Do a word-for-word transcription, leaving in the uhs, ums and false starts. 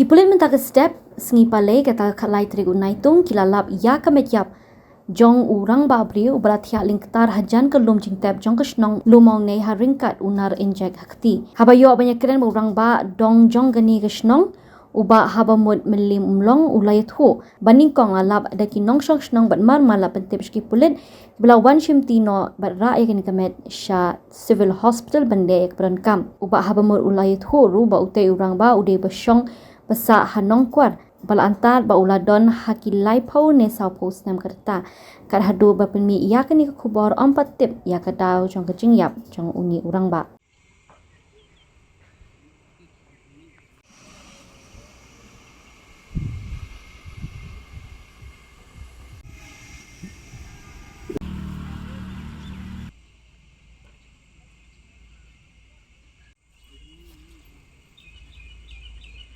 Ki pulit mynta ka step sngi Palei kata ka khatlai tarik u Naitung ki la lap ïa ka met ïap jong u rangbah briew uba la thiah lyngktar hajan ka lum jingtep jong ka shnong Lumawnei ha ryngkat u nar injek ha kti. Haba ïoh ban ïakren bad u rangbah dong jong kane ka shnong, u Bah Habamut Mylliem Umlong u la ïathuh ba nyngkong la lap da ki nongshong shnong bad mar mar la pyntip sha ki pulit kiba la wan shimti noh bad rah ïa kane ka met sha Civil Hospital ban leh ïa ka pyndonkam. U Bah Habamut u la ïathuh ruh ba utei u rangbah u dei ba shong ba sah ha Nongkwar, ba la antad ba u la don ha ki laiphew ne sawphew snem ka rta. Kat haduh ba pynmih ïa kane ka khubor ym pat tip ïa ka daw jong ka jingïap jong une u rangbah.